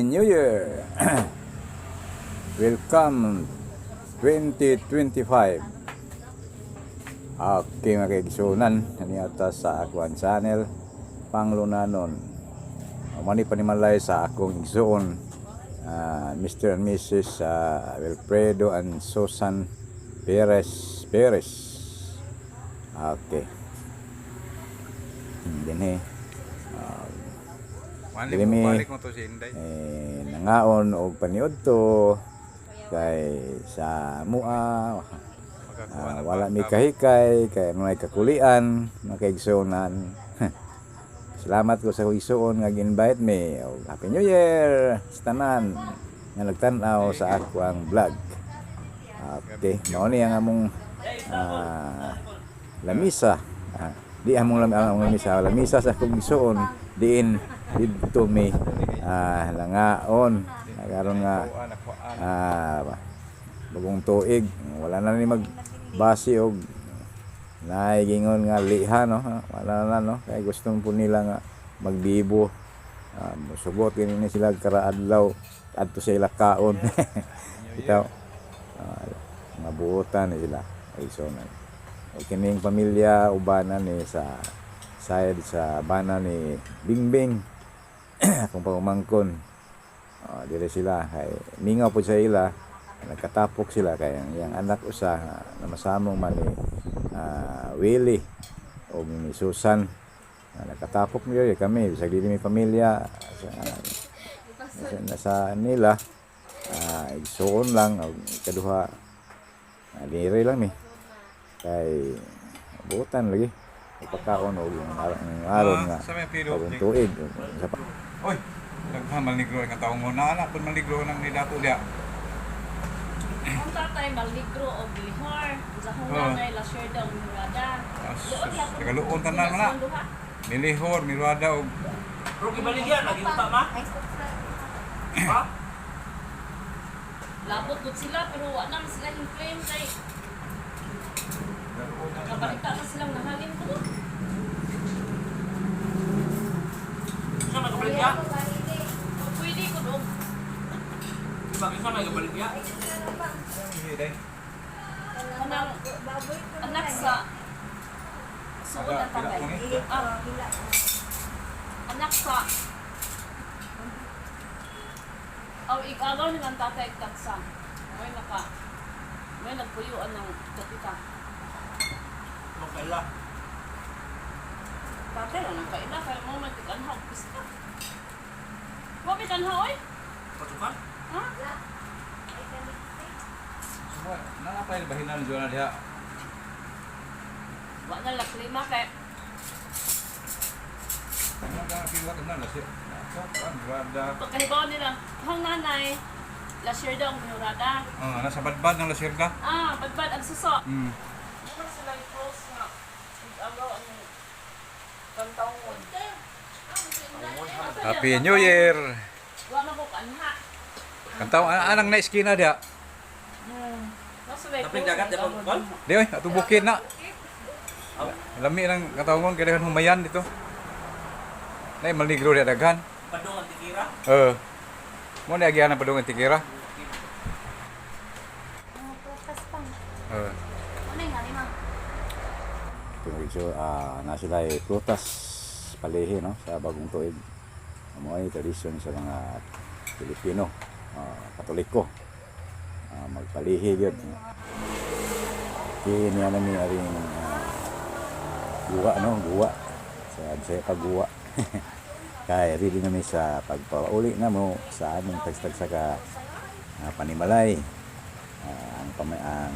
New Year! Welcome 2025. Okay, mga kaigsunan, ata sa akuan channel Panglunanon. Mani panimalay sa akong igsuon, Mr. and Mrs. Wilfredo and Susan Perez Perez. Okay. Dinhi. Wala Dili mo mi balik mo to si Inday. Eh, nangaon og paniudto kay sa mua Makakuha na wala pa- mi kahikay kay may kakulian, mga kaigsuonan. Salamat ko sa akong igsuon nga gi-invite me. Og Happy New Year sa tanan nga nagtan-aw sa ako ang vlog. Okay, mao ni ang among lamisa. Di among lamisa, lamisa sa akong igsuon diin didto mi langaon karon nga Kuha na kuhaan. Bagong tuig, wala na ni magbasi og naigingon nga liha, no? Wala na, no? Kay gusto po nila nga magbibo, musugot gini ni sila karaadlaw adto sa ila kaon. Bitaw, mga buotan ni sila ay. So na o kining pamilya ubanan ni sa side sa bana ni Bingbing, akong pagumangkon. Dire sila kay mingaw po sa ila, nagkatapok sila kay ang iyang anak usa na masamong man ni Willie o ni Susan. Nagkatapok mi yoy kami bisag dili mi pamilya sa, nasa nila, igsuon lang og ikaduha, dire lang mi kay buotan lagi pagkaon og ang aron nga Sa may pilo. bagong tuig sa Oy, daghan maligro nga taong mo na anak pud maligro nang ni dato diya. Ang tatay maligro og lihor, sa akong nanay la share og murada. Ah, sus, tagaluon tanan man na. Milihor, mirada og Pero gibaligyan, lagi uta ma? Ha? Labot gud sila pero wa na man sila yung claim kay kabalita na silang nahalin ko. Isa may kabaligya? Pwede ko og Diba, isa may kabaligya? Day. kanang anak sa suod ang tatay. Anak sa aw igagaw nilang tatay katsa. May naka may nagpuyuan ng kapita. Magkaila. Tatay lang ang kaila kay mo man tikanha og pista. Wa mi kanha oy. Pasukan? Ha? Suwa, naa pa bahinan juana diha. Wa na la klima kay Ano ka pila ka na si. So, kan mirada. Pagkahibaw nila, hang nanay, la share daw ang minurada. Ah, nasa badbad ng lasirga. Badbad ang suso. Mura sila yung close nga. Agaw ang kantawon. Happy New Year. Wa man ko kanha. Kantaw anang na iskina diha. Nasa may Kaping dagat, di ba, Kol? Di oy, ato bukid na. Lami lang katawon kay daghan humayan dito. Nay maligro diha daghan. Padung ang tikira? Eh. Mo ni agihan ang padung ang tikira. Eh. So, na sila ay prutas palihi, no, sa bagong tuig. Mo ay tradisyon sa mga Pilipino, Katoliko. Magpalihi gyud. Kini niya nami aring guwa, no, guwa. Sa Bisaya pa guwa. Kay ready nami sa pagpauli na mo sa among tagstag sa ka panimalay. Ang pamay ang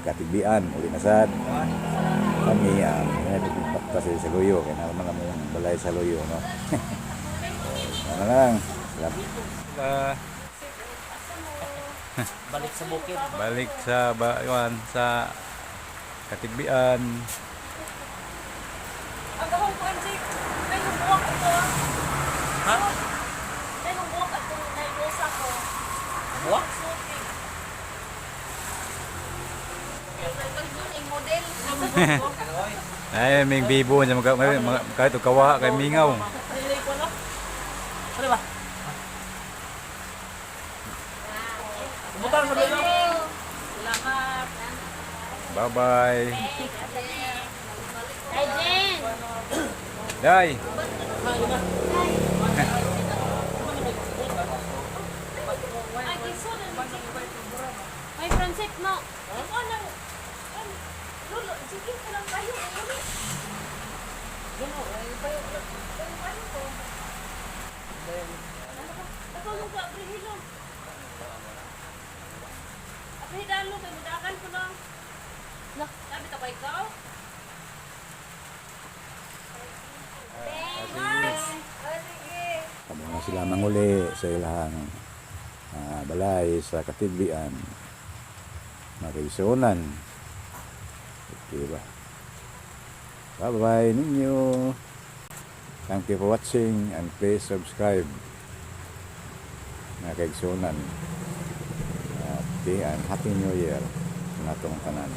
katigbian uli na sad kami ang uh, sa luyo kaya naman naman yung balay sa luyo, no? So, ano lang. Salamat. Balik sa bukid. Balik sa ba, yuan, sa katigbian. Ang gahong ko, MJ, may humuwak ito. Ha? May humuwak ato, may rosa ko. Buwak? Sulti. Ay, ming bibo niya mga, mga, kahit og kawa kay mingaw. Dili ko, no? Ano ba? Butang sa bilo. Salamat. Bye-bye. Ay, Jen! Day. Ay, kiso na ni. May Francet mo. Ikaw nang Lolo, sige ka lang kayo. Ano? Payo ko. Ako nung ka, Brihilo. Aprihidalo, kay mudakan ko lang. Sabi ta ba ikaw? Kamo na sila manguli sa ilang balay sa Katigbian. Makigsunan. Okay ba? Bye-bye ninyo. Thank you for watching and please subscribe. Mga kaigsunan. Okay, and Happy New Year sa natong tanan.